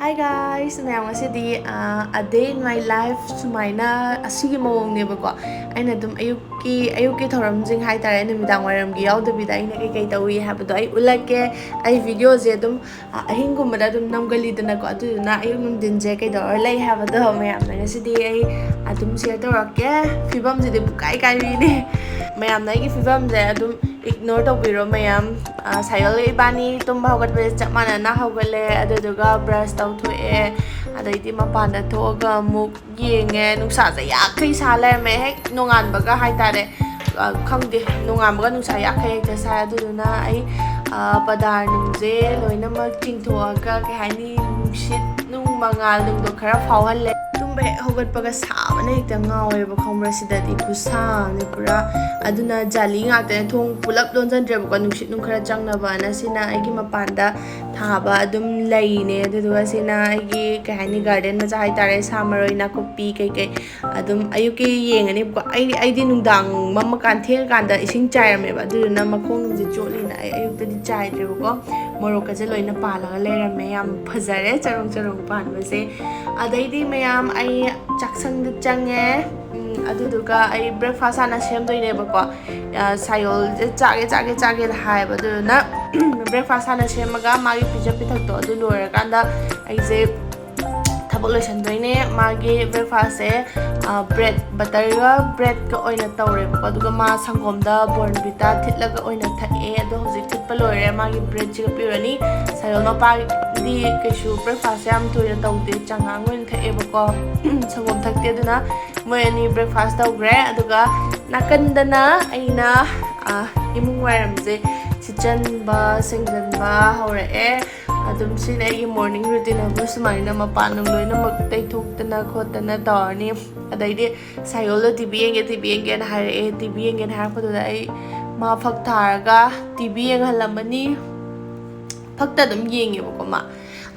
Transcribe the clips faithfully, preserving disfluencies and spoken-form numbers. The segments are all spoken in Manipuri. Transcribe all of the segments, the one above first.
Hi guys, ꯃꯌꯥꯝ, ꯉꯁꯤꯗꯤ ꯑ, a day in my life ꯁꯨꯃꯥꯏꯅ ꯑꯁꯤꯒꯤ ꯃꯑꯣꯡꯅꯦꯕꯀꯣ꯫ ꯑꯩꯅ ꯑꯗꯨꯝ ꯑꯌꯨꯛꯀꯤ ꯑꯌꯨꯛꯀꯤ ꯊꯧꯔꯝꯁꯤꯡ ꯍꯥꯏꯇꯥꯔꯦ, ꯅꯨꯃꯤꯗꯥꯡ ꯋꯥꯏꯔꯝꯒꯤ ꯌꯥꯎꯗꯕꯤꯗ ꯑꯩꯅ ꯀꯩꯀꯩ ꯇꯧꯏ ꯍꯥꯏꯕꯗꯣ ꯑꯩ ꯎꯠꯂꯛꯀꯦ꯫ ꯑꯩ ꯚꯤꯗꯤꯑꯣꯁꯦ ꯑꯗꯨꯝ ꯑ, ꯑꯍꯤꯡꯒꯨꯝꯕꯗ ꯑꯗꯨꯝ ꯅꯝꯒꯜꯂꯤꯗꯅꯀꯣ, ꯑꯗꯨꯗꯨꯅ ꯑꯌꯨꯛ ꯅꯨꯡꯊꯤꯟꯁꯦ ꯀꯩꯗꯧꯔ ꯂꯩ ꯍꯥꯏꯕꯗꯣ ꯃꯌꯥꯝꯅ ꯉꯁꯤꯗꯤ ꯑꯩ ꯑꯗꯨꯝ ꯁꯤꯌꯔ ꯇꯧꯔꯛꯀꯦ꯫ ꯐꯤꯕꯝꯁꯤꯗꯤ ꯄꯨꯀꯥꯏ ꯀꯥꯏꯕꯤꯅꯦ꯫ ꯃꯌꯥꯝꯅ ꯑꯩꯒꯤ ꯐꯤꯕꯝꯁꯦ ꯑꯗꯨꯝ ꯏꯒꯅꯣꯔ ꯇꯧꯕꯤꯔꯣ ꯃꯌꯥꯝ꯫ ꯑ, ꯁꯥꯏꯒꯜꯒ ꯏꯕꯥꯅꯤ ꯇꯨꯝꯕ ꯍꯧꯒꯠꯄꯁꯦ ꯆꯞ ꯃꯥꯟꯅꯅ ꯍꯧꯒꯠꯂꯦ, ꯑꯗꯨꯗꯨꯒ ꯕ꯭ꯔꯁ ꯇꯧꯊꯣꯛꯑꯦ꯫ ꯑꯗꯩꯗꯤ ꯃꯄꯥꯟꯗ ꯊꯣꯛꯑꯒ ꯑꯃꯨꯛ ꯌꯦꯡꯉꯦ, ꯅꯨꯡꯁꯥꯁꯦ ꯌꯥꯛꯈꯩ ꯁꯥ ꯂꯩꯔꯝꯃꯦ꯫ ꯍꯦꯛ ꯅꯣꯡꯉꯥꯟꯕꯒ ꯍꯥꯏꯇꯥꯔꯦ, ꯑ, ꯈꯪꯗꯦ, ꯅꯣꯡꯉꯥꯟꯕꯒ ꯅꯨꯡꯁꯥ ꯌꯥꯛꯈꯩ ꯍꯦꯛꯇ ꯁꯥꯏ꯫ ꯑꯗꯨꯗꯨꯅ ꯑꯩ, ꯑ, ꯄꯗꯥꯔ ꯅꯨꯡꯁꯦ ꯂꯣꯏꯅꯃꯛ ꯆꯤꯡꯊꯣꯛꯑꯒ, ꯀꯩ ꯍꯥꯏꯅꯤ, ꯅꯨꯡꯁꯤꯠ ꯅꯨꯡ ꯃꯉꯥꯜ ꯅꯨꯡꯗꯣ ꯈꯔ ꯐꯥꯎꯍꯜꯂꯦ꯫ ꯇꯨꯝꯕ ꯍꯦꯛ ꯍꯧꯒꯠꯄꯒ ꯁꯥꯕꯅ ꯍꯦꯛꯇ ꯉꯥꯎꯋꯦꯕ, ꯈꯪꯕ꯭ꯔꯥ? ꯁꯤꯗꯗꯤ ꯈꯨꯠꯁꯥ ꯑꯃꯅꯤ ꯄꯨꯔꯥ꯫ ꯑꯗꯨꯅ ꯖꯥꯂꯤ ꯉꯥꯛꯇꯅꯦ, ꯊꯣꯡ ꯄꯨꯂꯞ ꯂꯣꯟꯁꯤꯟꯗ꯭ꯔꯦꯕꯀꯣ, ꯅꯨꯡꯁꯤꯠ ꯅꯨꯡ ꯈꯔ ꯆꯪꯅꯕꯅ꯫ ꯁꯤꯅ ꯑꯩꯒꯤ ꯃꯄꯥꯟꯗ ꯊꯥꯕ ꯑꯗꯨꯝ ꯂꯩꯅꯦ꯫ ꯑꯗꯨꯗꯨꯒ ꯁꯤꯅ ꯑꯩꯒꯤ, ꯀꯩ ꯍꯥꯏꯅꯤ, ꯒꯥꯔꯗꯦꯟ ꯃꯆꯥ ꯍꯥꯏꯇꯥꯔꯦ, ꯁꯥ ꯃꯔꯣꯏ, ꯅꯥꯀꯨꯞꯄꯤ ꯀꯩꯀꯩ ꯑꯗꯨꯝ ꯑꯌꯨꯛꯀꯤ ꯌꯦꯡꯉꯅꯤꯕꯀꯣ꯫ ꯑꯩ, ꯑꯩꯗꯤ ꯅꯨꯡꯗꯥꯡ ꯃꯝꯃꯀꯥꯟ, ꯊꯦꯡꯉꯀꯥꯟꯗ ꯏꯁꯤꯡ ꯆꯥꯏꯔꯝꯃꯦꯕ, ꯑꯗꯨꯗꯨꯅ ꯃꯈꯣꯡꯁꯦ ꯆꯣꯠꯂꯤꯅ ꯑꯩ ꯑꯌꯨꯛꯇꯗꯤ ꯆꯥꯏꯗ꯭ꯔꯦꯕꯀꯣ꯫ ꯃꯣꯔꯣꯛꯀꯁꯦ ꯂꯣꯏꯅ ꯄꯥꯜꯂꯒ ꯂꯩꯔꯝꯃꯦ, ꯌꯥꯝ ꯐꯖꯔꯦ ꯆꯔꯣꯡ ꯆꯔꯣꯡ ꯄꯥꯟꯕꯁꯦ꯫ ꯑꯗꯩꯗꯤ ꯃꯌꯥꯝ, ꯑꯩ ꯆꯥꯛꯁꯪꯗ ꯆꯪꯉꯦ꯫ ꯎꯝ, ꯑꯗꯨꯗꯨꯒ ꯑꯩ ꯕ꯭ꯔꯦꯛꯐꯥꯁ ꯍꯥꯟꯅ ꯁꯦꯝꯗꯣꯏꯅꯦꯕꯀꯣ꯫ ꯑ, ꯁꯥꯏꯌꯣꯜꯁꯦ ꯆꯥꯒꯦ, ꯆꯥꯒꯦ, ꯆꯥꯒꯦꯅ ꯍꯥꯏꯌꯦꯕ, ꯑꯗꯨꯗꯨꯅ ꯕ꯭ꯔꯦꯛꯐꯥꯁ ꯍꯥꯟꯅ ꯁꯦꯝꯃꯒ ꯃꯥꯒꯤ ꯄꯤꯖ ꯄꯤꯊꯛꯇꯣ ꯑꯗꯨ ꯂꯣꯏꯔꯀꯥꯟꯗ ꯑꯩꯁꯦ ꯊꯕꯛ ꯂꯣꯏꯁꯟꯗꯣꯏꯅꯦ꯫ ꯃꯥꯒꯤ ꯕ꯭ꯔꯦꯛꯐꯥꯁꯁꯦ, ꯑ, ꯕ꯭ꯔꯦꯗ, ꯕꯇꯔꯒ ꯕ꯭ꯔꯦꯗꯀ ꯑꯣꯏꯅ ꯇꯧꯔꯦꯕꯀꯣ, ꯑꯗꯨꯒ ꯃꯥ ꯁꯪꯒꯣꯝꯗ ꯕꯣꯔꯟꯚꯤꯇꯥ ꯊꯤꯠꯂꯒ ꯑꯣꯏꯅ ꯊꯛꯑꯦ꯫ ꯑꯗꯣ ꯍꯧꯖꯤꯛ ꯊꯤꯠꯄ ꯂꯣꯏꯔꯦ, ꯃꯥꯒꯤ ꯕ꯭ꯔꯦꯗꯁꯤꯒ ꯄꯤꯔꯅꯤ꯫ ꯁꯥꯏꯌꯣꯜ ꯃꯄꯥꯗꯤ ꯀꯩꯁꯨ ꯕ꯭ꯔꯦꯛꯐꯥꯁꯁꯦ ꯌꯥꯝ ꯇꯣꯏꯅ ꯇꯧꯗꯦ, ꯆꯉꯥꯡ ꯑꯣꯏꯅ ꯊꯛꯑꯦꯕꯀꯣ꯫ ꯁꯪꯒꯣꯝ ꯊꯛꯇꯦ, ꯑꯗꯨꯅ ꯃꯣꯏ ꯑꯅꯤ ꯕ꯭ꯔꯦꯛꯐꯥꯁ ꯇꯧꯈ꯭ꯔꯦ꯫ ꯑꯗꯨꯒ ꯅꯥꯀꯟꯗꯅ ꯑꯩꯅ, ꯑ, ꯏꯃꯨꯡ ꯋꯥꯏꯔꯝꯁꯦ ꯁꯤꯠꯆꯟꯕ, ꯁꯦꯡꯖꯟꯕ ꯍꯧꯔꯛꯑꯦ꯫ ꯑꯗꯨꯝ ꯁꯤꯅ ꯑꯩꯒꯤ ꯃꯣꯔꯅꯤꯡ ꯔꯨꯇꯤꯟ ꯑꯗꯨ ꯁꯨꯃꯥꯏꯅ ꯃꯄꯥꯟ ꯅꯨꯡ ꯂꯣꯏꯅꯃꯛ ꯇꯩꯊꯣꯛꯇꯅ ꯈꯣꯠꯇꯅ ꯇꯧꯔꯅꯤ꯫ ꯑꯗꯩꯗꯤ ꯁꯥꯏꯌꯣꯜꯗ ꯇꯤ ꯚꯤ ꯌꯦꯡꯒꯦ, ꯇꯤ ꯚꯤ ꯌꯦꯡꯒꯦꯅ ꯍꯥꯏꯔꯛꯑꯦ꯫ ꯇꯤ ꯚꯤ ꯌꯦꯡꯒꯦꯅ ꯍꯥꯏꯔꯛꯄꯗꯨꯗ ꯑꯩ ꯃꯥ ꯐꯛ ꯊꯥꯔꯒ ꯇꯤ ꯚꯤ ꯌꯦꯡꯍꯜꯂꯝꯃꯅꯤ꯫ ꯐꯛꯇ ꯑꯗꯨꯝ ꯌꯦꯡꯉꯦꯕꯀꯣ ꯃꯥ꯫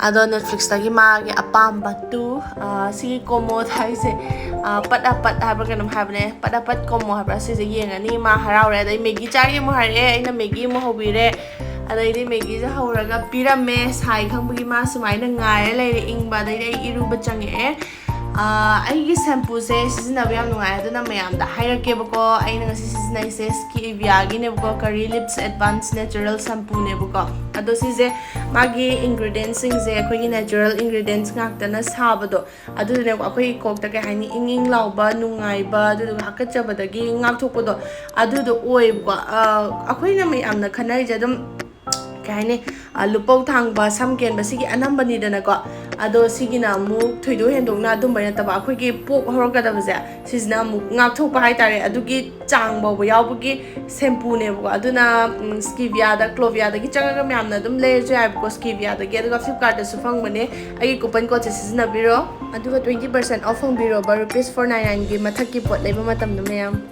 ꯑꯗꯣ ꯅꯦꯠꯐ꯭ꯂꯤꯛꯁꯇꯒꯤ ꯃꯥꯒꯤ ꯑꯄꯥꯝꯕ ꯇꯨ, ꯑ, ꯁꯤꯒꯤ ꯀꯣꯃꯣꯗ ꯍꯥꯏꯁꯦ, ꯑ, ꯄꯠ ꯑ ꯄꯠ ꯍꯥꯏꯕ꯭ꯔꯥ ꯀꯩꯅꯣꯝ ꯍꯥꯏꯕꯅꯦ, ꯄꯠ ꯑ ꯄꯠ ꯀꯣꯃꯣ ꯍꯥꯏꯕ꯭ꯔꯥ, ꯁꯤꯁꯦ ꯌꯦꯡꯉꯅꯤ꯫ ꯃꯥ ꯍꯔꯥꯎꯔꯦ꯫ ꯑꯗꯩ ꯃꯦꯒꯤ ꯆꯥꯒꯦ ꯑꯃꯨꯛ ꯍꯥꯏꯔꯛꯑꯦ, ꯑꯩꯅ ꯃꯦꯒꯤ ꯑꯃꯨꯛ ꯍꯧꯕꯤꯔꯦ꯫ ꯑꯗꯩꯗꯤ ꯃꯦꯒꯤꯁꯦ ꯍꯧꯔꯒ ꯄꯤꯔꯝꯃꯦ꯫ ꯁꯥꯏ ꯈꯪꯕꯒꯤ ꯃꯥ ꯁꯨꯃꯥꯏꯅ ꯉꯥꯏꯔ ꯂꯩꯔꯦ ꯏꯪꯕ꯫ ꯑꯗꯩꯗꯤ ꯑꯩ ꯏꯔꯨꯕ ꯆꯪꯉꯛꯑꯦ꯫ ꯑꯥ, ꯑꯩꯒꯤ ꯁꯦꯝꯄꯨꯁꯦ ꯁꯤꯖꯤꯟꯅꯕ ꯌꯥꯝ ꯅꯨꯡꯉꯥꯏ, ꯑꯗꯨꯅ ꯃꯌꯥꯝꯗ ꯍꯥꯏꯔꯛꯀꯦꯕꯀꯣ꯫ ꯑꯩꯅ ꯉꯁꯤ ꯁꯤꯖꯤꯟꯅꯩꯁꯦ ꯁ꯭ꯀꯤꯕꯤꯌꯥꯒꯤꯅꯦꯕꯀꯣ, ꯀꯔꯤ ꯂꯤꯞꯁ ꯑꯦꯗꯚꯥꯟꯁ ꯅꯦꯆꯔꯦꯜ ꯁꯦꯝꯄꯨꯅꯦꯕꯀꯣ꯫ ꯑꯗꯣ ꯁꯤꯁꯦ ꯃꯥꯒꯤ ꯏꯟꯒ꯭ꯔꯤꯗꯤꯌꯦꯟꯁꯤꯡꯁꯦ ꯑꯩꯈꯣꯏꯒꯤ ꯅꯦꯆꯔꯦꯜ ꯏꯟꯒ꯭ꯔꯤꯗꯤꯌꯦꯟꯁ ꯉꯥꯛꯇꯅ ꯁꯥꯕꯗꯣ, ꯑꯗꯨꯗꯨꯅꯦꯕꯀꯣ꯫ ꯑꯩꯈꯣꯏꯒꯤ ꯀꯣꯛꯇ ꯀꯩ ꯍꯥꯏꯅꯤ, ꯏꯪ ꯏꯪ ꯂꯥꯎꯕ, ꯅꯨꯡꯉꯥꯏꯕ, ꯑꯗꯨꯗꯨꯒ ꯍꯥꯀꯠꯆꯕꯗꯒꯤ ꯉꯥꯛꯊꯣꯛꯄꯗꯣ, ꯑꯗꯨꯗꯣ ꯑꯣꯏꯌꯦꯕꯀꯣ꯫ ꯑꯥ, ꯑꯩꯈꯣꯏꯅ ꯃꯌꯥꯝꯅ ꯈꯟꯅꯔꯤꯁꯦ ꯑꯗꯨꯝ ꯀꯩ ꯍꯥꯏꯅꯤ, ꯑ, ꯂꯨꯄꯧ ꯊꯥꯡꯕ, ꯁꯝ ꯀꯦꯟꯕ, ꯁꯤꯒꯤ ꯑꯅꯝꯕꯅꯤꯗꯅꯀꯣ꯫ ꯑꯗꯣ ꯁꯤꯒꯤꯅ ꯑꯃꯨꯛ ꯊꯣꯏꯗꯣꯛ ꯍꯦꯟꯗꯣꯛꯅ ꯑꯗꯨꯝꯕ ꯅꯠꯇꯕ, ꯑꯩꯈꯣꯏꯒꯤ ꯄꯣꯛ ꯍꯧꯔꯛꯀꯗꯕꯁꯦ ꯁꯤꯁꯤꯅ ꯑꯃꯨꯛ ꯉꯥꯛꯊꯣꯛꯄ ꯍꯥꯏꯇꯥꯔꯦ꯫ ꯑꯗꯨꯒꯤ ꯆꯥꯡ ꯐꯥꯎꯕ ꯌꯥꯎꯕꯒꯤ ꯁꯦꯝꯄꯨꯅꯦꯕꯀꯣ꯫ ꯑꯗꯨꯅ, ꯎꯝ, ꯁ꯭ꯀꯤꯕꯤꯌꯥꯗ, ꯀ꯭ꯂꯣꯕꯤꯌꯥꯗꯒꯤ ꯆꯪꯉꯒ ꯃꯌꯥꯝꯅ ꯑꯗꯨꯝ ꯂꯩꯔꯁꯨ ꯌꯥꯏꯕꯀꯣ, ꯁ꯭ꯀꯤꯕꯤꯌꯥꯗꯒꯤ꯫ ꯑꯗꯨꯒ ꯐ꯭ꯂꯤꯞꯀꯥꯔꯠꯇꯁꯨ ꯐꯪꯕꯅꯦ꯫ ꯑꯩꯒꯤ ꯀꯨꯄꯟ ꯀꯣꯗꯁꯦ ꯁꯤꯖꯤꯟꯅꯕꯤꯔꯣ, ꯑꯗꯨꯒ twenty percent off ꯐꯪꯕꯤꯔꯣꯕ, rupees four nine nineꯒꯤ ꯃꯊꯛꯀꯤ ꯄꯣꯠ ꯂꯩꯕ ꯃꯇꯝꯗ ꯃꯌꯥꯝ꯫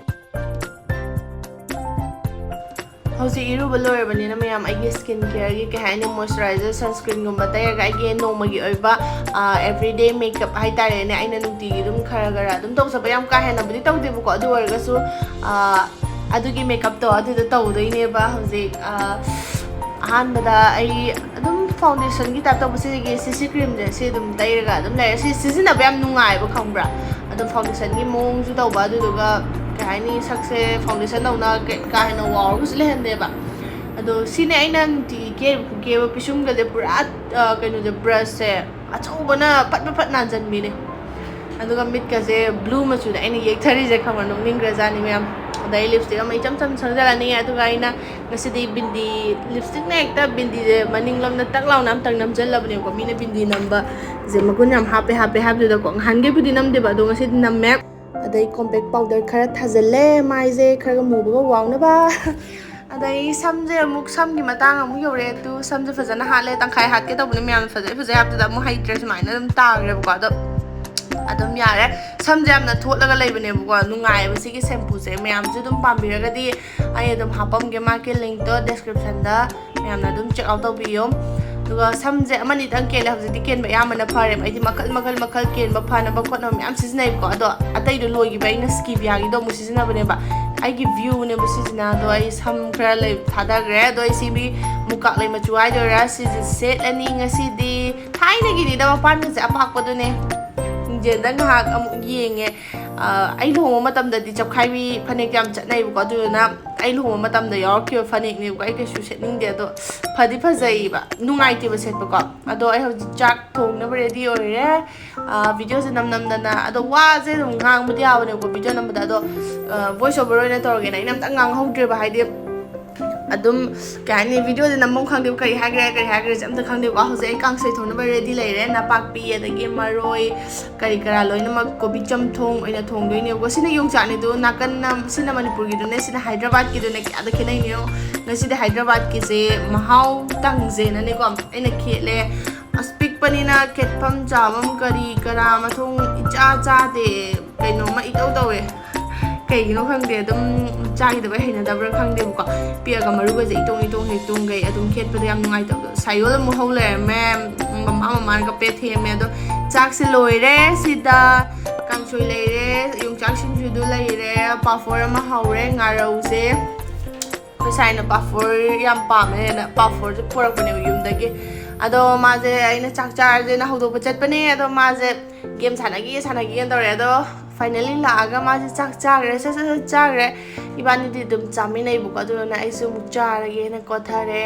ꯍꯧꯖꯤꯛ ꯏꯔꯨꯕ ꯂꯣꯏꯔꯕꯅꯤꯅ ꯃꯌꯥꯝ, ꯑꯩꯒꯤ ꯁ꯭ꯀꯤꯟ ꯀꯦꯌꯔꯒꯤ ꯀꯩ ꯍꯥꯏꯅꯤ, ꯃꯣꯏꯆꯔꯥꯏꯖꯔ, ꯁꯟꯁ꯭ꯀ꯭ꯔꯤꯟꯒꯨꯝꯕ ꯇꯩꯔꯒ ꯑꯩꯒꯤ ꯅꯣꯡꯃꯒꯤ ꯑꯣꯏꯕ, ꯑ, everyday makeup ꯍꯥꯏꯇꯥꯔꯦꯅꯦ, ꯑꯩꯅ ꯅꯨꯡꯇꯤꯒꯤ ꯑꯗꯨꯝ ꯈꯔ ꯈꯔ ꯑꯗꯨꯝ ꯇꯧꯖꯕ, ꯌꯥꯝ ꯀꯥ ꯍꯦꯟꯅꯕꯨꯗꯤ ꯇꯧꯗꯦꯕꯀꯣ꯫ ꯑꯗꯨ ꯑꯣꯏꯔꯒꯁꯨ, ꯑ, ꯑꯗꯨꯒꯤ makeupꯇꯣ ꯑꯗꯨꯗ ꯇꯧꯗꯣꯏꯅꯦꯕ ꯍꯧꯖꯤꯛ꯫ ꯑ, ꯑꯍꯥꯟꯕꯗ ꯑꯩ ꯑꯗꯨꯝ foundationꯒꯤ type ꯇꯧꯕ, ꯁꯤꯒꯤ CC creamꯁꯦ ꯁꯤ ꯑꯗꯨꯝ ꯇꯩꯔꯒ ꯑꯗꯨꯝ ꯂꯩꯔꯦ꯫ ꯁꯤ ꯁꯤꯖꯤꯟꯅꯕ ꯌꯥꯝ ꯅꯨꯡꯉꯥꯏꯕ, ꯈꯪꯕ꯭ꯔꯥ? ꯑꯗꯣ foundationꯒꯤ ꯃꯑꯣꯡꯁꯨ ꯇꯧꯕ, ꯑꯗꯨꯗꯨꯒ ꯀꯩ ꯍꯥꯏꯅꯤ, ꯁꯛꯁꯦ foundation ꯗꯧꯅ ꯀꯩ-, ꯀꯥ ꯍꯦꯟꯅ ꯋꯥꯎꯔꯒꯁꯨ ꯂꯩꯍꯟꯗꯦꯕ꯫ ꯑꯗꯣ ꯁꯤꯅꯦ ꯑꯩꯅ ꯅꯨꯡꯇꯤꯒꯤ ꯀꯦꯔꯤꯕ ꯈꯨꯀꯦꯕ, ꯄꯤꯁꯨꯝꯒꯁꯦ ꯄꯨꯔꯥ, ꯑ, ꯀꯩꯅꯣꯁꯦ, brushꯁꯦ ꯑꯆꯧꯕꯅ ꯐꯠ ꯐꯠ ꯐꯠ ꯅꯥꯟꯖꯟꯕꯤꯅꯦ꯫ ꯑꯗꯨꯒ ꯃꯤꯠꯀꯁꯦ blue ꯃꯆꯨꯗ ꯑꯩꯅ ꯌꯦꯛꯊꯔꯤꯁꯦ, ꯈꯪꯕ꯭ꯔꯥ? ꯅꯣꯛꯅꯤꯡꯈ꯭ꯔꯖꯥꯠꯅꯤ ꯃꯌꯥꯝ꯫ ꯑꯗꯩ lipstick ꯑꯃ ꯏꯆꯝ ꯆꯝ ꯁꯪꯖꯜꯂꯅꯤ꯫ ꯑꯗꯨꯒ ꯑꯩꯅ ꯉꯁꯤꯗꯤ ꯕꯤꯟꯗꯤ, lipstickꯅ ꯍꯦꯛꯇ ꯕꯤꯟꯗꯤꯁꯦ ꯃꯅꯤꯡꯂꯣꯝꯗ ꯇꯛ ꯂꯥꯎꯅ ꯑꯝꯇꯪ ꯅꯝꯁꯤꯜꯂꯕꯅꯦꯕꯀꯣ꯫ ꯃꯤꯅ ꯕꯤꯟꯗꯤ ꯅꯝꯕꯁꯦ ꯃꯒꯨꯟ ꯌꯥꯝ ꯍꯥꯞꯄꯦ ꯍꯥꯞꯄꯦ ꯍꯥꯏꯕꯗꯨꯗꯀꯣ, ꯉꯍꯥꯟꯈꯩꯕꯨꯗꯤ ꯅꯝꯗꯦꯕ, ꯑꯗꯣ ꯉꯁꯤꯗꯤ ꯅꯝꯃꯦ꯫ ꯑꯗꯩ compact powder ꯈꯔ ꯊꯥꯖꯤꯜꯂꯦ, ꯃꯥꯏꯁꯦ ꯈꯔꯒ ꯃꯨꯕꯒ ꯋꯥꯎꯅꯕ꯫ ꯑꯗꯩ ꯁꯝꯁꯦ ꯑꯃꯨꯛ, ꯁꯝꯒꯤ ꯃꯇꯥꯡ ꯑꯃꯨꯛ ꯌꯧꯔꯛꯑꯦ꯫ ꯑꯗꯨ ꯁꯝꯁꯦ ꯐꯖꯅ ꯍꯥꯠꯂꯦ, ꯇꯪꯈꯥꯏ ꯍꯥꯠꯀꯦ ꯇꯧꯕꯅꯦ ꯃꯌꯥꯝꯅ ꯐꯖꯩ ꯐꯖꯩ ꯍꯥꯏꯕꯗꯨꯗ ꯑꯃꯨꯛ ꯍꯩꯇ꯭ꯔꯦ, ꯁꯨꯃꯥꯏꯅ ꯑꯗꯨꯝ ꯇꯥꯈ꯭ꯔꯦꯕꯀꯣ꯫ ꯑꯗꯣ ꯑꯗꯨꯝ ꯌꯥꯔꯦ꯫ ꯁꯝꯁꯦ ꯌꯥꯝꯅ ꯊꯣꯠꯂꯒ ꯂꯩꯕꯅꯦꯕꯀꯣ, ꯅꯨꯡꯉꯥꯏꯌꯦꯕ ꯁꯤꯒꯤ ꯁꯦꯝꯄꯨꯁꯦ꯫ ꯃꯌꯥꯝꯁꯨ ꯑꯗꯨꯝ ꯄꯥꯝꯕꯤꯔꯒꯗꯤ ꯑꯩ ꯑꯗꯨꯝ ꯍꯥꯄꯝꯒꯦ ꯃꯥꯒꯤ linkꯇꯣ descriptionꯗ, ꯃꯌꯥꯝꯅ ꯑꯗꯨꯝ check out ꯇꯧꯕꯤꯌꯣ꯫ ꯑꯗꯨꯒ ꯁꯝꯁꯦ ꯑꯃꯅꯤꯇꯪ ꯀꯦꯜꯂꯦ, ꯍꯧꯖꯤꯛꯇꯤ ꯀꯦꯟꯕ ꯑꯌꯥꯝꯕꯅ ꯐꯔꯦꯕ꯫ ꯑꯩꯗꯤ ꯃꯈꯜ ꯃꯈꯜ ꯃꯈꯜ ꯀꯦꯟꯕ ꯐꯅꯕ ꯈꯣꯠꯅꯕ ꯃꯌꯥꯝ ꯁꯤꯖꯤꯟꯅꯩꯕꯀꯣ꯫ ꯑꯗꯣ ꯑꯇꯩꯗꯣ ꯂꯣꯏꯈꯤꯕ, ꯑꯩꯅ ꯁ꯭ꯀꯤꯕꯤꯌꯥꯒꯤꯗꯣ ꯑꯃꯨꯛ ꯁꯤꯖꯤꯟꯅꯕꯅꯦꯕ꯫ ꯑꯩꯒꯤ viewꯅꯦꯕ ꯁꯤꯁꯤꯅ꯫ ꯑꯗꯣ ꯑꯩ ꯁꯝ ꯈꯔ ꯂꯩ ꯊꯥꯗꯈ꯭ꯔꯦ꯫ ꯑꯗꯣ ꯑꯩ ꯁꯤ ꯃꯤ ꯃꯨꯀꯥꯛꯂꯩ ꯃꯆꯨ ꯍꯥꯏꯗꯣꯏꯔꯥ, ꯁꯤꯁꯦ ꯁꯦꯠꯂꯅꯤ ꯉꯁꯤꯗꯤ꯫ ꯊꯥꯏꯅꯒꯤꯅꯤꯗ, ꯃꯄꯥꯟꯒꯁꯦ ꯑꯄꯥꯛꯄꯗꯨꯅꯦ꯫ ꯃꯤꯡꯖꯦꯜꯗ ꯉꯥꯏꯍꯥꯛ ꯑꯃꯨꯛ ꯌꯦꯡꯉꯦ꯫ ꯑ, ꯑꯩ ꯂꯨꯍꯣꯡꯕ ꯃꯇꯝꯗꯗꯤ ꯆꯞꯈꯥꯏꯕꯤ ꯐꯅꯦꯛ ꯌꯥꯝ ꯆꯠꯅꯩꯕꯀꯣ, ꯑꯗꯨꯗꯨꯅ ꯑꯩ ꯂꯨꯍꯣꯡꯕ ꯃꯇꯝꯗ ꯌꯥꯎꯔꯛꯈꯤꯕ ꯐꯅꯦꯛꯅꯦꯕꯀꯣ꯫ ꯑꯩ ꯀꯩꯁꯨ ꯁꯦꯠꯅꯤꯡꯗꯦ, ꯑꯗꯣ ꯐꯗꯤ ꯐꯖꯩꯌꯦꯕ, ꯅꯨꯡꯉꯥꯏꯇꯦꯕ ꯁꯦꯠꯄꯀꯣ꯫ ꯑꯗꯣ ꯑꯩ ꯍꯧꯖꯤꯛ ꯆꯥꯛ ꯊꯣꯡꯅꯕ ꯔꯦꯗꯤ ꯑꯣꯏꯔꯦ꯫ ꯑ, ꯚꯤꯗꯤꯑꯣꯁꯦ ꯅꯝ ꯅꯝꯗꯅ, ꯑꯗꯣ ꯋꯥꯁꯦ ꯑꯗꯨꯝ ꯉꯥꯡꯕꯗꯤ ꯌꯥꯕꯅꯦꯕꯀꯣ ꯚꯤꯗꯤꯑꯣ ꯅꯝꯕꯗ, ꯑꯗꯣ, ꯑ, ꯚꯣꯏꯁ ꯑꯣꯚꯔ ꯑꯣꯏꯅ ꯇꯧꯔꯒꯦꯅ ꯑꯩꯅ ꯑꯝꯇ ꯉꯥꯡꯍꯧꯗ꯭ꯔꯦꯕ, ꯍꯥꯏꯗꯤ ꯑꯗꯨꯝ, ꯀꯩ ꯍꯥꯏꯅꯤ, ꯚꯤꯗꯤꯑꯣꯗꯤ ꯅꯝꯐꯝ ꯈꯪꯗꯦꯕ, ꯀꯔꯤ ꯍꯥꯏꯈ꯭ꯔꯦ ꯀꯔꯤ ꯍꯥꯏꯈ꯭ꯔꯦꯁꯦ ꯑꯝꯇ ꯈꯪꯗꯦꯕꯀꯣ꯫ ꯍꯧꯖꯤꯛ ꯑꯩ ꯀꯥꯡꯁꯣꯏ ꯊꯣꯡꯅꯕ ꯔꯦꯗꯤ ꯂꯩꯔꯦ, ꯅꯄꯥꯛꯄꯤ ꯑꯗꯒꯤ ꯃꯔꯣꯏ ꯀꯔꯤ ꯀꯔꯥ ꯂꯣꯏꯅꯃꯛ, ꯀꯣꯕꯤ ꯆꯝꯊꯣꯡ ꯑꯣꯏꯅ ꯊꯣꯡꯗꯣꯏꯅꯦꯕꯀꯣ꯫ ꯁꯤꯅ ꯌꯣꯡꯆꯥꯛꯅꯤꯗꯣ, ꯅꯥꯀꯟꯅ ꯁꯤꯅ ꯃꯅꯤꯄꯨꯔꯒꯤꯗꯨꯅꯦ, ꯁꯤꯅ ꯍꯥꯏꯗ꯭ꯔꯕꯥꯠꯀꯤꯗꯨꯅꯦ꯫ ꯀꯌꯥꯗ ꯈꯦꯠꯅꯩꯅꯣ ꯌꯦꯡꯉꯣ꯫ ꯉꯁꯤꯗꯤ ꯍꯥꯏꯗ꯭ꯔꯕꯥꯠꯀꯤꯁꯦ ꯃꯍꯥꯎ ꯇꯪꯁꯦꯅꯅꯦꯀꯣ ꯑꯩꯅ ꯈꯦꯠꯂꯦ꯫ ꯑꯁ, ꯄꯤꯛꯄꯅꯤꯅ ꯈꯦꯠꯐꯝ ꯆꯥꯐꯝ ꯀꯔꯤ ꯀꯔꯥ ꯃꯊꯣꯡ ꯏꯆꯥ ꯆꯥꯗꯦ, ꯀꯩꯅꯣꯝꯃ ꯏꯇꯧ ꯇꯧꯋꯦ꯫ ꯀꯩꯒꯤꯅꯣ ꯈꯪꯗꯦ, ꯑꯗꯨꯝ ꯆꯥꯈꯤꯗꯕꯩ ꯍꯩꯅꯗꯕ꯭ꯔꯥ ꯈꯪꯗꯦꯕꯀꯣ꯫ ꯄꯤꯛꯑꯒ ꯃꯔꯨꯒꯁꯦ ꯏꯇꯣꯡ ꯏꯇꯣꯡ ꯍꯦꯛ ꯇꯣꯡꯈꯩ ꯑꯗꯨꯝ ꯈꯦꯠꯄꯗ ꯌꯥꯝ ꯅꯨꯡꯉꯥꯏꯇꯕꯗꯣ꯫ ꯁꯥꯏꯌꯣꯜ ꯑꯃꯨꯛ ꯍꯧ ꯂꯩꯔꯝꯃꯦ, ꯃꯃꯥ ꯃꯃꯥꯅꯒ ꯄꯦꯠ ꯊꯦꯝꯃꯦ꯫ ꯑꯗꯣ ꯆꯥꯛꯁꯦ ꯂꯣꯏꯔꯦ꯫ ꯁꯤꯗ ꯀꯥꯡꯁꯣꯏ ꯂꯩꯔꯦ, ꯌꯣꯡꯆꯥꯛ ꯁꯤꯡꯖꯨꯗꯨ ꯂꯩꯔꯦ, ꯄꯥꯐꯣꯔ ꯑꯃ ꯍꯧꯔꯦ, ꯉꯥꯔꯧꯁꯦ꯫ ꯑꯩꯈꯣꯏ ꯁꯥꯏꯅ ꯄꯥꯐꯣꯔ ꯌꯥꯝ ꯄꯥꯝꯃꯦꯅ ꯄꯥꯐꯣꯔꯁꯦ ꯄꯨꯔꯛꯄꯅꯦꯕ ꯌꯨꯝꯗꯒꯤ꯫ ꯑꯗꯣ ꯃꯥꯁꯦ, ꯑꯩꯅ ꯆꯥꯛ ꯆꯥꯔꯁꯦꯅ ꯍꯧꯗꯣꯛꯄ ꯆꯠꯄꯅꯦ, ꯑꯗꯣ ꯃꯥꯁꯦ ꯒꯦꯝ ꯁꯥꯟꯅꯈꯤꯒꯦ ꯁꯥꯟꯅꯈꯤꯒꯦꯅ ꯇꯧꯔꯦ꯫ ꯑꯗꯣ ꯐꯥꯏꯅꯦꯜꯂꯤ ꯂꯥꯛꯑꯒ ꯃꯥꯁꯦ ꯆꯥꯛ ꯆꯥꯈ꯭ꯔꯦ, ꯁꯠ ꯁꯠ ꯁꯠ ꯆꯥꯈ꯭ꯔꯦ꯫ ꯏꯕꯥꯅꯤꯗꯤ ꯑꯗꯨꯝ ꯆꯥꯃꯤꯟꯅꯩꯕꯀꯣ, ꯑꯗꯨꯗꯨꯅ ꯑꯩꯁꯨ ꯑꯃꯨꯛ ꯆꯥꯔꯒꯦꯅ ꯀꯣꯊꯔꯦ꯫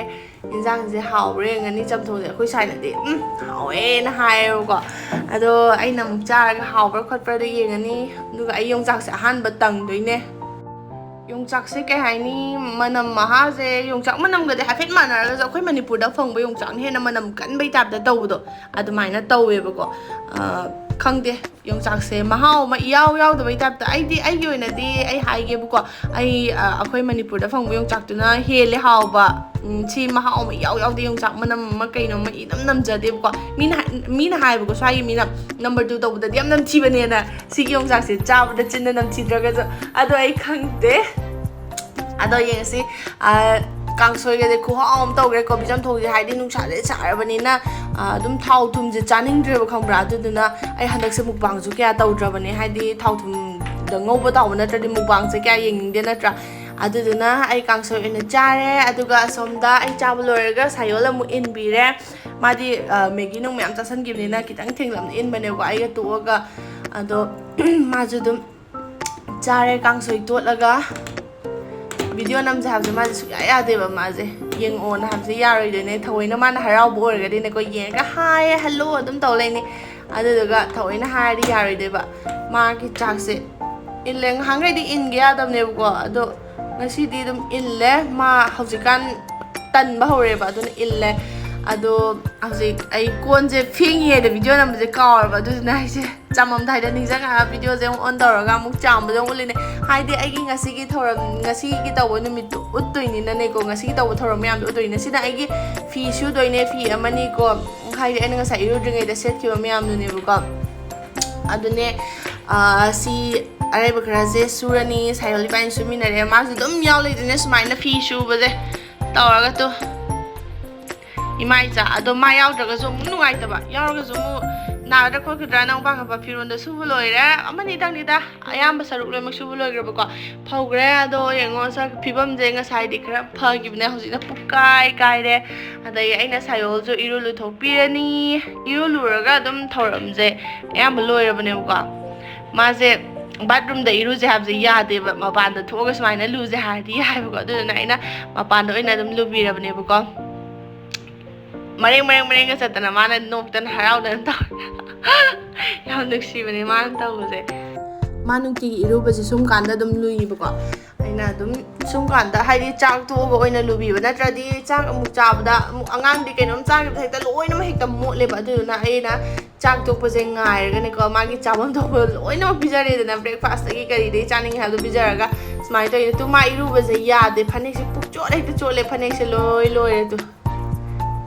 ꯌꯦꯟꯖꯥꯡꯁꯦ ꯍꯥꯎꯕ꯭ꯔꯥ ꯌꯦꯡꯉꯅꯤ꯫ ꯆꯝꯊꯣꯡꯁꯦ ꯑꯩꯈꯣꯏ ꯁꯥꯏꯅꯗꯤ "ꯎꯝ, ꯍꯥꯎꯋꯦꯅ" ꯍꯥꯏꯌꯦꯕꯀꯣ꯫ ꯑꯗꯣ ꯑꯩꯅ ꯑꯃꯨꯛ ꯆꯥꯔꯒ ꯍꯥꯎꯕ꯭ꯔꯥ ꯈꯣꯠꯄ꯭ꯔꯥꯗꯣ ꯌꯦꯡꯉꯅꯤ꯫ ꯑꯗꯨꯒ ꯑꯩ ꯌꯣꯡꯆꯥꯛꯁꯦ ꯑꯍꯥꯟꯕ ꯇꯪꯗꯣꯏꯅꯦ꯫ ꯌꯣꯡꯆꯥꯛꯁꯦ ꯀꯩ ꯍꯥꯏꯅꯤ, ꯃꯅꯝ ꯃꯍꯥꯁꯦ, ꯌꯣꯡꯆꯥꯛ ꯃꯅꯝꯒꯗꯤ ꯍꯥꯏꯐꯦꯠ ꯃꯥꯟꯅꯔꯒꯁꯨ ꯑꯩꯈꯣꯏ ꯃꯅꯤꯄꯨꯔꯗ ꯐꯪꯕ ꯌꯣꯡꯆꯥꯛꯅ ꯍꯦꯟꯅ ꯃꯅꯝ ꯀꯟꯕꯩ ꯇꯥꯏꯞꯇ ꯇꯧꯕꯗꯣ ꯑꯗꯨꯃꯥꯏꯅ ꯇꯧꯋꯦꯕꯀꯣ꯫ ꯑ, ꯈꯪꯗꯦ, ꯌꯣꯡꯆꯥꯛꯁꯦ ꯃꯍꯥꯎ ꯑꯃ ꯏꯌꯥꯎ ꯌꯥꯎꯗꯕꯩ ꯇꯥꯏꯞꯇ꯫ ꯑꯩꯗꯤ, ꯑꯩꯒꯤ ꯑꯣꯏꯅꯗꯤ ꯑꯩ ꯍꯥꯏꯒꯦꯕꯀꯣ, ꯑꯩ, ꯑ, ꯑꯩꯈꯣꯏ ꯃꯅꯤꯄꯨꯔꯗ ꯐꯪꯕ ꯌꯣꯡꯆꯥꯛꯇꯨꯅ ꯍꯦꯜꯂꯦ ꯍꯥꯎꯕ꯫ ꯎꯝ, ꯁꯤ ꯃꯍꯥꯎ ꯑꯃ ꯏꯌꯥꯎ ꯌꯥꯎꯗꯦ, ꯌꯣꯡꯆꯥꯛ ꯃꯅꯝ ꯑꯃ ꯀꯩꯅꯣ ꯑꯃ ꯏꯅꯝ ꯅꯝꯖꯗꯦꯕꯀꯣ꯫ ꯃꯤꯅ ꯍꯥꯏ-, ꯃꯤꯅ ꯍꯥꯏꯕꯀꯣ, ꯁ꯭ꯋꯥꯏꯒꯤ ꯃꯤꯅ "ꯅꯝꯕꯔ ꯇꯨ ꯇꯧꯕꯗꯗꯤ ꯌꯥꯝ ꯅꯝꯊꯤꯕꯅꯦꯅ", ꯁꯤꯒꯤ ꯌꯣꯡꯆꯥꯛꯁꯦ ꯆꯥꯕꯗ ꯆꯤꯟꯗ ꯅꯝꯊꯤꯗ꯭ꯔꯒꯁꯨ꯫ ꯑꯗꯣ ꯑꯩ ꯈꯪꯗꯦ꯫ ꯑꯗꯣ ꯌꯦꯡꯉꯁꯤ꯫ ꯑ, ꯀꯥꯡꯁꯣꯏꯒꯁꯦ ꯈꯨꯍꯥꯎ ꯑꯃ ꯇꯧꯈ꯭ꯔꯦ꯫ ꯀꯣꯕꯤ ꯆꯝꯊꯣꯡꯁꯦ, ꯍꯥꯏꯗꯤ ꯅꯨꯡꯁꯥꯁꯦ ꯁꯥꯔꯕꯅꯤꯅ, ꯑ, ꯑꯗꯨꯝ ꯊꯥꯎ ꯊꯨꯝꯁꯦ ꯆꯥꯅꯤꯡꯗ꯭ꯔꯦꯕ, ꯈꯪꯕ꯭ꯔꯥ? ꯑꯗꯨꯗꯨꯅ ꯑꯩ ꯍꯟꯗꯛꯁꯦ ꯃꯨꯛꯕꯥꯡꯁꯨ ꯀꯌꯥ ꯇꯧꯗ꯭ꯔꯕꯅꯦ, ꯍꯥꯏꯗꯤ ꯊꯥꯎ ꯊꯨꯝꯗ ꯉꯧꯕ ꯇꯥꯎꯕ ꯅꯠꯇ꯭ꯔꯗꯤ ꯃꯨꯛꯕꯥꯡꯁꯦ ꯀꯌꯥ ꯌꯦꯡꯅꯤꯡꯗꯦ, ꯅꯠꯇ꯭ꯔꯥ? ꯑꯗꯨꯗꯨꯅ ꯑꯩ ꯀꯥꯡꯁꯣꯏ ꯑꯣꯏꯅ ꯆꯥꯔꯦ꯫ ꯑꯗꯨꯒ ꯑꯁꯣꯝꯗ ꯑꯩ ꯆꯥꯕ ꯂꯣꯏꯔꯒ ꯁꯥꯌꯣꯜ ꯑꯃꯨꯛ ꯏꯟꯕꯤꯔꯦ꯫ ꯃꯥꯗꯤ ꯃꯦꯒꯤ ꯅꯨꯡ ꯃꯌꯥꯝ ꯆꯥꯁꯟꯈꯤꯕꯅꯤꯅ ꯈꯤꯇꯪ ꯊꯦꯡꯂꯞꯅ ꯏꯟꯕꯅꯦꯕꯀꯣ, ꯑꯩꯒ ꯇꯣꯛꯑꯒ꯫ ꯑꯗꯣ ꯃꯥꯁꯨ ꯑꯗꯨꯝ ꯆꯥꯔꯦ ꯀꯥꯡꯁꯣꯏ ꯇꯣꯠꯂꯒ꯫ ꯚꯤꯗꯤꯑꯣ ꯅꯝꯁꯦ ꯍꯥꯏꯕꯁꯦ ꯃꯥꯁꯦ ꯁꯨꯡꯌꯥ ꯌꯥꯗꯦꯕ꯫ ꯃꯥꯁꯦ ꯌꯦꯡꯉꯛꯑꯣꯅ ꯍꯥꯏꯕꯁꯦ ꯌꯥꯔꯣꯏꯗꯣꯏꯅꯦ꯫ ꯊꯑꯣꯏꯅ ꯃꯥꯅ ꯍꯔꯥꯎꯕ ꯑꯣꯏꯔꯒꯗꯤꯅꯦꯀꯣ, ꯌꯦꯡꯉꯒ "ꯍꯥꯏ, ꯍꯜꯂꯣ" ꯑꯗꯨꯝ ꯇꯧ ꯂꯩꯅꯤ꯫ ꯑꯗꯨꯗꯨꯒ ꯊꯑꯣꯏꯅ ꯍꯥꯏꯔꯗꯤ ꯌꯥꯔꯣꯏꯗꯣꯏꯕ꯫ ꯃꯥꯒꯤ ꯆꯥꯛꯁꯦ ꯏꯜꯂꯦ꯫ ꯉꯍꯥꯟꯈꯩꯗꯤ ꯏꯟꯒꯦ ꯌꯥꯗꯕꯅꯦꯕꯀꯣ, ꯑꯗꯣ ꯉꯁꯤꯗꯤ ꯑꯗꯨꯝ ꯏꯜꯂꯦ꯫ ꯃꯥ ꯍꯧꯖꯤꯛꯀꯥꯟ ꯇꯟꯕ ꯍꯧꯔꯦꯕ, ꯑꯗꯨꯅ ꯏꯜꯂꯦ꯫ ꯑꯗꯣ ꯍꯧꯖꯤꯛ ꯑꯩ ꯀꯣꯟꯁꯦ ꯐꯦꯡꯉꯤꯉꯩꯗ ꯚꯤꯗꯤꯑꯣ ꯅꯝꯕꯁꯦ ꯀꯥꯎꯔꯕ, ꯑꯗꯨꯗꯨꯅ ꯑꯩꯁꯦ ꯆꯥꯃꯝꯗꯥꯏꯗ ꯅꯤꯡꯁꯤꯡꯉꯛꯑꯒ ꯚꯤꯗꯤꯑꯣꯁꯦ ꯑꯃꯨꯛ ꯑꯣꯟ ꯇꯧꯔꯒ ꯑꯃꯨꯛ ꯆꯥꯝꯕꯗ ꯑꯃꯨꯛ ꯎꯠꯂꯤꯅꯦ꯫ ꯍꯥꯏꯗꯤ ꯑꯩꯒꯤ ꯉꯁꯤꯒꯤ ꯊꯧꯔꯝ, ꯉꯁꯤꯒꯤ ꯇꯧꯕ ꯅꯨꯃꯤꯠꯇꯣ ꯎꯠꯇꯣꯏꯅꯤꯅꯅꯦꯀꯣ, ꯉꯁꯤꯒꯤ ꯇꯧꯕ ꯊꯧꯔꯝ ꯃꯌꯥꯝꯗꯣ ꯎꯠꯇꯣꯏꯅꯤꯅ꯫ ꯁꯤꯗ ꯑꯩꯒꯤ ꯐꯤ ꯁꯨꯗꯣꯏꯅꯦ, ꯐꯤ ꯑꯃꯅꯤꯀꯣ, ꯍꯥꯏꯗꯤ ꯑꯩꯅ ꯉꯁꯥꯏ ꯏꯔꯨꯗ꯭ꯔꯤꯉꯩꯗ ꯁꯦꯠꯈꯤꯕ ꯃꯌꯥꯝꯗꯨꯅꯦꯕꯀꯣ꯫ ꯑꯗꯨꯅꯦ, ꯑꯥ, ꯁꯤ ꯑꯔꯩꯕ ꯈꯔꯁꯦ ꯁꯨꯔꯅꯤ꯫ ꯁꯥꯌꯣꯜ ꯏꯕꯥꯅꯤ ꯁꯨꯃꯤꯟꯅꯔꯦ꯫ ꯃꯥꯁꯨ ꯑꯗꯨꯝ ꯌꯥꯎ ꯂꯩꯗꯣꯏꯅꯦ ꯁꯨꯃꯥꯏꯅ ꯐꯤ ꯁꯨꯕꯁꯦ ꯇꯧꯔꯒ꯫ ꯇꯨ ꯏꯃꯥ ꯏꯆꯥ꯫ ꯑꯗꯣ ꯃꯥ ꯌꯥꯎꯗ꯭ꯔꯒꯁꯨ ꯑꯃꯨꯛ ꯅꯨꯡꯉꯥꯏꯇꯕ, ꯌꯥꯎꯔꯒꯁꯨ ꯑꯃꯨꯛ ꯅꯥꯒꯗ꯭ꯔꯥ ꯈꯣꯠꯀꯗ꯭ꯔꯥ, ꯅꯪ ꯄꯥꯈꯠꯄ ꯐꯤꯔꯣꯟꯗꯣ ꯁꯨꯕ ꯂꯣꯏꯔꯦ꯫ ꯑꯃꯅꯤꯗꯪꯅꯤꯗ, ꯑꯌꯥꯝꯕ ꯁꯔꯨꯛ ꯂꯣꯏꯅꯃꯛ ꯁꯨꯕ ꯂꯣꯏꯈ꯭ꯔꯕꯀꯣ꯫ ꯐꯧꯈ꯭ꯔꯦ꯫ ꯑꯗꯣ ꯌꯦꯡꯉꯣ, ꯁꯛ ꯐꯤꯕꯝꯁꯦ ꯉꯁꯥꯏꯗꯤ ꯈꯔ ꯐꯈꯤꯕꯅꯦ, ꯍꯧꯖꯤꯛꯅ ꯄꯨꯛꯀꯥꯏ ꯀꯥꯏꯔꯦ꯫ ꯑꯗꯒꯤ ꯑꯩꯅ ꯁꯥꯌꯣꯜꯁꯨ ꯏꯔꯨ ꯂꯨꯊꯣꯛꯄꯤꯔꯅꯤ꯫ ꯏꯔꯨ ꯂꯨꯔꯒ ꯑꯗꯨꯝ ꯊꯧꯔꯝꯁꯦ ꯑꯌꯥꯝꯕ ꯂꯣꯏꯔꯕꯅꯦꯕꯀꯣ꯫ ꯃꯥꯁꯦ ꯕꯥꯠꯔꯨꯝꯗ ꯏꯔꯨꯁꯦ ꯍꯥꯏꯕꯁꯦ ꯌꯥꯗꯦꯕ, ꯃꯄꯥꯟꯗ ꯊꯣꯛꯑꯒ ꯁꯨꯃꯥꯏꯅ ꯂꯨꯁꯦ ꯍꯥꯏꯔꯗꯤ ꯌꯥꯏꯕꯀꯣ꯫ ꯑꯗꯨꯗꯨꯅ ꯑꯩꯅ ꯃꯄꯥꯟꯗ ꯑꯣꯏꯅ ꯑꯗꯨꯝ ꯂꯨꯕꯤꯔꯕꯅꯦꯕꯀꯣ꯫ ꯃꯔꯦꯡ ꯃꯔꯦꯡ ꯃꯔꯦꯡꯒ ꯆꯠꯇꯅ ꯃꯥꯅ ꯅꯣꯛꯇꯅ ꯍꯔꯥꯎꯗꯅ ꯇꯧꯔꯦ꯫ ꯌꯥꯝ ꯅꯨꯡꯁꯤꯕꯅꯦ ꯃꯥꯅ ꯇꯧꯕꯁꯦ꯫ ꯃꯥ ꯅꯨꯡꯇꯤꯒꯤ ꯏꯔꯨꯕꯁꯦ ꯁꯨꯝ ꯀꯥꯟꯗ ꯑꯗꯨꯝ ꯂꯨꯏꯌꯦꯕꯀꯣ꯫ ꯑꯩꯅ ꯑꯗꯨꯝ ꯁꯨꯝ ꯀꯥꯟꯗ, ꯍꯥꯏꯗꯤ, ꯆꯥꯛ ꯇꯣꯛꯑꯒ ꯑꯣꯏꯅ ꯂꯨꯕꯤꯕ, ꯅꯠꯇ꯭ꯔꯗꯤ ꯆꯥꯛ ꯑꯃꯨꯛ ꯆꯥꯕꯗ ꯑꯃꯨꯛ, ꯑꯉꯥꯡꯗꯤ ꯀꯩꯅꯣꯝ ꯆꯥꯈꯤꯕꯗ ꯍꯦꯛꯇ ꯂꯣꯏꯅꯃꯛ ꯍꯦꯛꯇ ꯃꯣꯠꯂꯦꯕ꯫ ꯑꯗꯨꯗꯨꯅ ꯑꯩꯅ ꯆꯥꯛ ꯇꯣꯛꯄꯁꯦ ꯉꯥꯏꯔꯒꯅꯦꯀꯣ, ꯃꯥꯒꯤ ꯆꯥꯐꯝ ꯊꯣꯛꯄ ꯂꯣꯏꯅꯃꯛ ꯄꯤꯖꯔꯦꯗꯅ, breakfastꯇꯒꯤ ꯀꯔꯤꯗꯒꯤ ꯆꯥꯅꯤꯡꯉꯦ ꯍꯥꯏꯕꯗꯣ ꯄꯤꯖꯔꯒ ꯁꯨꯃꯥꯏꯅ ꯇꯧꯋꯦ꯫ ꯇꯨ ꯃꯥ ꯏꯔꯨꯕꯁꯦ ꯌꯥꯗꯦ, ꯐꯅꯦꯛꯁꯦ ꯄꯨꯛꯆꯣꯠ ꯍꯦꯛꯇ ꯆꯣꯠꯂꯦ, ꯐꯅꯦꯛꯁꯦ ꯂꯣꯏ ꯂꯣꯏꯔꯦ꯫ ꯇꯨ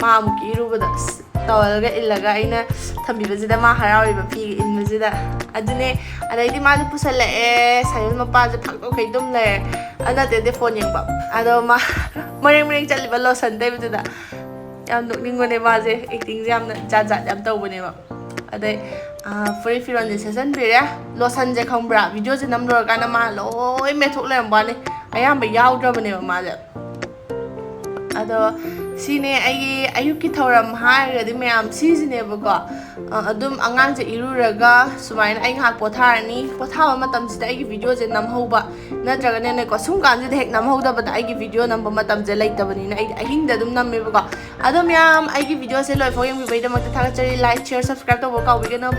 ꯃꯥ ꯑꯃꯨꯛꯀꯤ ꯏꯔꯨꯕꯗ ꯑꯁ ꯇꯋꯦꯜꯒ ꯏꯜꯂꯒ ꯑꯩꯅ ꯊꯝꯕꯤꯕꯁꯤꯗ ꯃꯥ ꯍꯔꯥꯎꯔꯤꯕ ꯐꯤꯒ ꯏꯟꯕꯁꯤꯗ꯫ ꯑꯗꯨꯅꯦ꯫ ꯑꯗꯩꯗꯤ ꯃꯥꯁꯦ ꯄꯨꯁꯜꯂꯛꯑꯦ, ꯁꯥꯌꯣꯜ ꯃꯄꯥꯁꯦ ꯐꯥꯛꯇꯣꯛꯈꯩ ꯇꯨꯝ ꯂꯩꯔꯦ꯫ ꯑꯗꯨ ꯅꯠꯇꯦ, ꯐꯣꯟ ꯌꯦꯡꯕ꯫ ꯑꯗꯣ ꯃꯥ ꯃꯔꯦꯡ ꯃꯔꯦꯡ ꯆꯠꯂꯤꯕ ꯂꯣꯁꯟ ꯇꯩꯕꯗꯨꯗ꯫ ꯌꯥꯝ ꯅꯣꯛꯅꯤꯡꯕꯅꯦ ꯃꯥꯁꯦ, actingꯁꯦ ꯌꯥꯝꯅ ꯖꯥꯠ ꯖꯥꯠ ꯌꯥꯝ ꯇꯧꯕꯅꯦꯕ꯫ ꯑꯗꯩ, ꯑꯥ, ꯐꯨꯔꯤꯠ ꯐꯤꯔꯣꯟꯁꯦ ꯁꯦꯠꯆꯟꯕꯤꯔꯦ꯫ ꯂꯣꯁꯟꯁꯦ ꯈꯪꯕ꯭ꯔꯥ, ꯚꯤꯗꯤꯑꯣꯁꯦ ꯅꯝ ꯂꯣꯏꯔꯀꯥꯟꯗ ꯃꯥ ꯂꯣꯏ ꯃꯦꯠꯊꯣꯛ ꯂꯩꯔꯝꯕ ꯋꯥꯅꯤ꯫ ꯑꯌꯥꯝꯕ ꯌꯥꯎꯗ꯭ꯔꯕꯅꯦꯕ ꯃꯥꯁꯦ꯫ ꯑꯗꯣ ꯁꯤꯅꯦ ꯑꯩꯒꯤ ꯑꯌꯨꯛꯀꯤ ꯊꯧꯔꯝ ꯍꯥꯏꯔꯒꯗꯤ ꯃꯌꯥꯝ ꯁꯤꯁꯤꯅꯦꯕꯀꯣ꯫ ꯑ, ꯑꯗꯨꯝ ꯑꯉꯥꯡꯁꯦ ꯏꯔꯨꯔꯒ ꯁꯨꯃꯥꯏꯅ ꯑꯩ ꯉꯥꯏꯍꯥꯛ ꯄꯣꯊꯥꯔꯅꯤ꯫ ꯄꯣꯊꯥꯕ ꯃꯇꯝꯁꯤꯗ ꯑꯩꯒꯤ ꯚꯤꯗꯤꯑꯣꯁꯦ ꯅꯝꯍꯧꯕ ꯅꯠꯇ꯭ꯔꯒꯅꯅꯦꯀꯣ, ꯁꯨꯝ ꯀꯥꯟꯁꯤꯗ ꯍꯦꯛ ꯅꯝꯍꯧꯗꯕꯗ ꯑꯩꯒꯤ ꯚꯤꯗꯤꯑꯣ ꯅꯝꯕ ꯃꯇꯝꯁꯦ ꯂꯩꯇꯕꯅꯤꯅ ꯑꯩꯗꯤ ꯑꯍꯤꯡꯗ ꯑꯗꯨꯝ ꯅꯝꯃꯦꯕꯀꯣ꯫ ꯑꯗꯣ ꯃꯌꯥꯝ ꯑꯩꯒꯤ ꯚꯤꯗꯤꯑꯣꯁꯦ ꯂꯣꯏꯐꯥꯎ ꯌꯦꯡꯕꯤꯕꯒꯤꯗꯃꯛꯇ ꯊꯥꯒꯠꯆꯔꯤ꯫ Like, share, subscribe ꯇꯧꯕ ꯀꯥꯎꯕꯤꯒꯅꯣ꯫